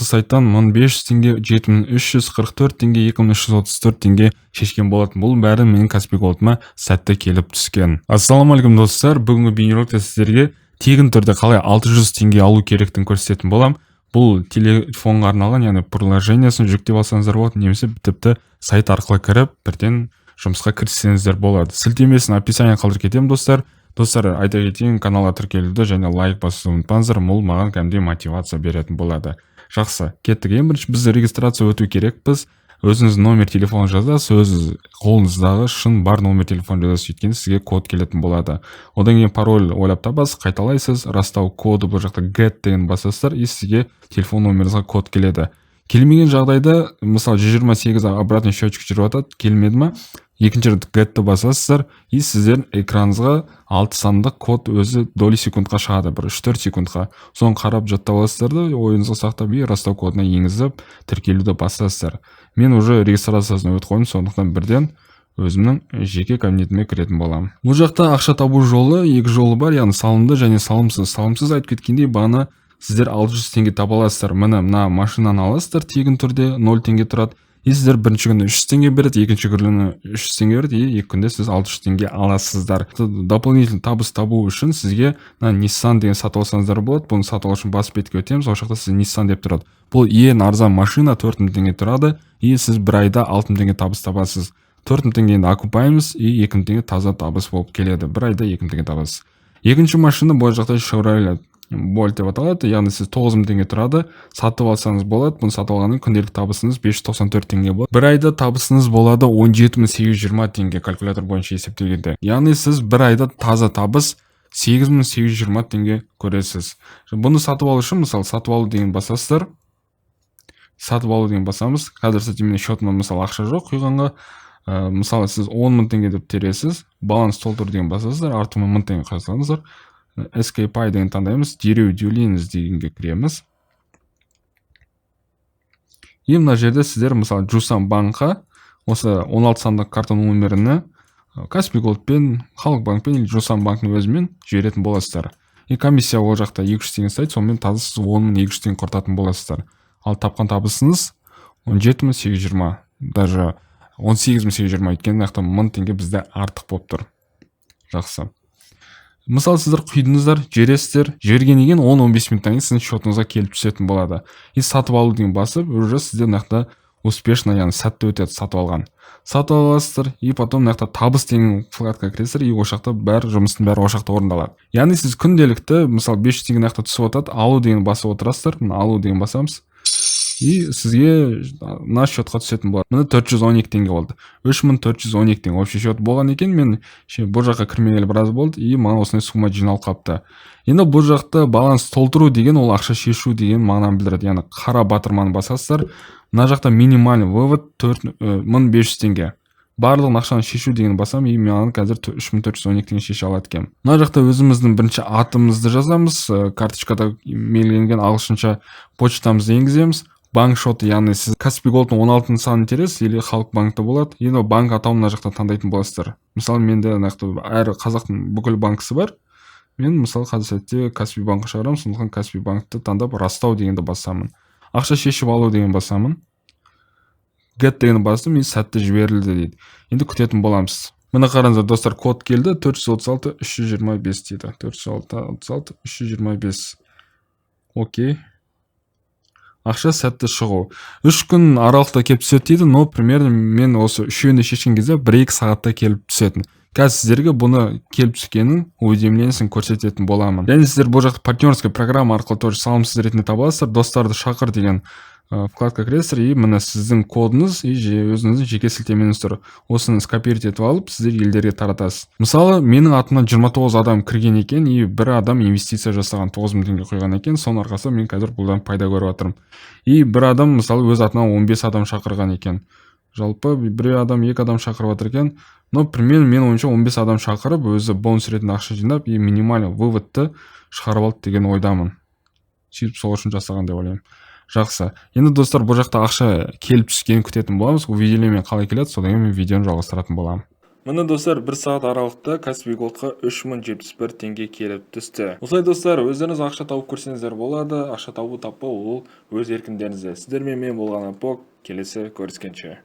Осы сайттан 1500 теңге, 7344 теңге, 2334 теңге шешкен болатын. Бұл бәрі менің Каспи Голдыма сәтті келіп түскен. Ассалаумағалейкум, достар! Бүгінгі бейнероликте сіздерге тегін түрде қалай 600 теңге алу керектігін көрсететін боламын. Бұл телефонға арналған, яғни приложениесін жүктеп алсаңыздар болады немесе тіпті сайт арқылы кіріп, бірден жұмысқа кіріссеңіздер болады. Сілтемесін описание қалдырып кетемін, достар. Достар, айта кетейін, каналға тіркелуді және лайк басуды ұмытпаңыздар. Бұл маған кәдімгідей мотивация беретін болады. Жақсы, кеттік. Ең бірінші біз регистрация өту керекпіз. Өзіңіз номер телефон жазасыз, өз қолыңыздағы шын бар номер телефон жазасыз, өйткені сізге код келетін болады. Одан кейін пароль ойлап табасыз, қайталайсыз. Растау коды, бұл жақта «Get» деген басасыздар, и сізге телефон номеріңізге код келеді. Келмеген жағдайда, мысалы, 128 обратный счетчик жүріп жатады, келмеді ма, екінші рет «Get»-ті басасыздар, и сіздердің экраныңызға алты сандық код өзі доли секундқа шығады, бір 3-4 секундқа. Соны қарап, жаттап аласыздар да, ойыңызға сақтап, и растау кодына енгізіп, тіркелуді басасыздар. Мен уже регистрациясын өтіп қойдым, сондықтан бірден өзімнің жеке кабинетіме кіретін боламын. Бұл жақта ақша табу жолы, екі жолы бар, яғни салымды және салымсыз. Салымсыз, айтып кеткендей, бағана сіздер 600 теңге таба аласыздар. Міне, мына машинаны аласыздар тегін түрде, 0 теңге тұрады, и сіздер бірінші күні 300 теңге береді, екінші күні 300 теңге береді, и 2 күнде сіз 600 теңге аласыздар. Дополнительный табыс табу үшін сізге мына Nissan деген сатып алсаңыздар болады. Бұны сатып алу үшін бас бетке өтеміз. Ол жақта сіз Nissan деп тұрады. Бұл ең арзан машина, 4000 теңге тұрады, и сіз бір айда 6000 теңге табыс табасыз. 4000 теңгені окупаймыз, и 2000 теңге таза табыс болып келеді. Бір айда 2000 теңге табасыз. Екінші машина бұл жақта Chevrolet Bolt деп аталады, яғни сіз 9000 теңге тұрады, сатып алсаңыз болады. Бұны сатып алғаннан күнделік табысыңыз 594 теңге болады. Бір айда табысыңыз болады 17 820 теңге, калькулятор бойынша есептегенде. Яғни сіз бір айда таза табыс 8820 теңге көресіз. Бұны сатып алу үшін, мысалы, «Сатып алу» деген басасыздар. «Сатып алу» деген басамыз. Қазір сәтте менің счетыма, мысалы, ақша жоқ құйғанға. Мысалы, сіз 10 000 теңге деп тересіз, «Баланс толтыру» деген басасыздар, артымен 1000 теңге құя. SKPay деген таңдаймыз, «Дереу төлеңіз» дегенге кіреміз. И мына жерде сіздер, мысалы, Жусан банкқа осы 16 сандық карта номеріне Каспи Голдпен, Халық банкпен или Жусан банктің өзімен жіберетін боласыздар. И комиссия ол жақта 200 теңге ұстайды. Сонымен таза сіз 10 200 теңге құртатын боласыздар. Ал тапқан табысыңыз 17 820, даже 18 820, өйткені мына жақта 1000 теңге бізде артық болып тұр. Жақсы, мысалы, сіздер құйдыңыздар, жібересіздер. Жібергеннен кейін 10-15 минуттан кейін сіздің счетыңызға келіп түсетін болады. И «Сатып алу» деген басып, уже сізде мына жақта успешно, яғни сәтті өтеді сатып алған. Сатып аласыздар, и потом мына жақта «Табыс» деген вкладкаға кіресіздер, и ол жақта бәрі, жұмыстың бәрі ол жақта орындалады. Яғни сіз күнделікті, мысалы, 500 теңге мына жақта түсіп отырады, «Алу» деген басып отырасыздар. Мына «Алу» деген басамыз, и сізге мына счетқа түсетін болады. Міне, 412 теңге болды, 3412 теңге общий счет болған екен. Мен бұл жаққа кірмегелі біраз болды, и маған осындай сумма жиналып қалыпты. Енді бұл жақта «Баланс толтыру» деген, ол ақша шешу деген мағынаны білдіреді, яғни қара батырманы басасыздар. Мына жақта минимальный вывод 4500 теңге. Барлығын ақшаны «Шешу» деген басамын, и маған қазір 3412 теңге шеше алады екенмін. Мына жақта өзіміздің бірінші атымызды жазамыз, карточкада белгіленген ағылшынша. Почтамызды енгіземіз. Банк шоты, яғни сіз Каспи Голдтың 16 санын тересіз или Халық банкте болады. Енді банк атауын мына жақта таңдайтын боласыздар. Мысалы, менде мына жақта әр қазақтың бүкіл банкісі бар. Мен, мысалы, қазір сәтте Каспи банкқа шығарамын, сондықтан Каспи банкті таңдап, «Растау» дегенді басамын. «Ақша шешіп алу» деген басамын. «Get» деген бастым, и сәтті жіберілді дейді. Енді күтетін боламыз. Міне, қараңыздар, достар, код келді: 436 325 дейді. 436 325. Окей, ақша сәтті шығу 3 күн аралықта келіп түседі дейді. Но примерно мен осы үшеуін де шешкен кезде 1-2 сағатта келіп түсетін. Қазір сіздерге бұны келіп түскенін, уведомлениесін көрсететін боламын. Және сіздер бұл жақта партнерская программа арқылы тоже салымсыз ретінде таба аласыздар. «Достарды шақыр» деген вкладка кіресіздер, и міне, сіздің кодыңыз и өзіңіздің жеке сілтемеңіз тұр. Осыны скопировать етіп алып, сіздер елдерге таратасыз. Мысалы, менің атымнан 29 адам кірген екен, и бір адам инвестиция жасаған, 9000 теңге құйған екен. Соның арқасында мен қазір бұдан пайда көріп жатырмын. И бір адам, мысалы, өз атынан 15 адам шақырған екен. Жалпы бір адам, екі адам шақырып жатыр екен. Но примерно менің ойымша, 15 адам шақырып, өзі бонус ретінде ақша жинап, и минимальный выводты шығарып алды деген ойдамын. Сөйтіп, сол үшін жасаған деп ойлаймын. Жақсы, енді, достар, бұл жақта ақша келіп түскенін күтетін боламыз. Уведомление қалай келеді, содан кейін мен видеоны жалғастыратын боламын. Міне, достар, бір сағат аралықта Каспи Голдқа 3071 теңге келіп түсті. Осылай, достар, өздеріңіз ақша тауып көрсеңіздер болады. Ақша табу, таппау ол өз еркіндеріңізде. Сіздермен мен болған Апок. Келесі көріскенше.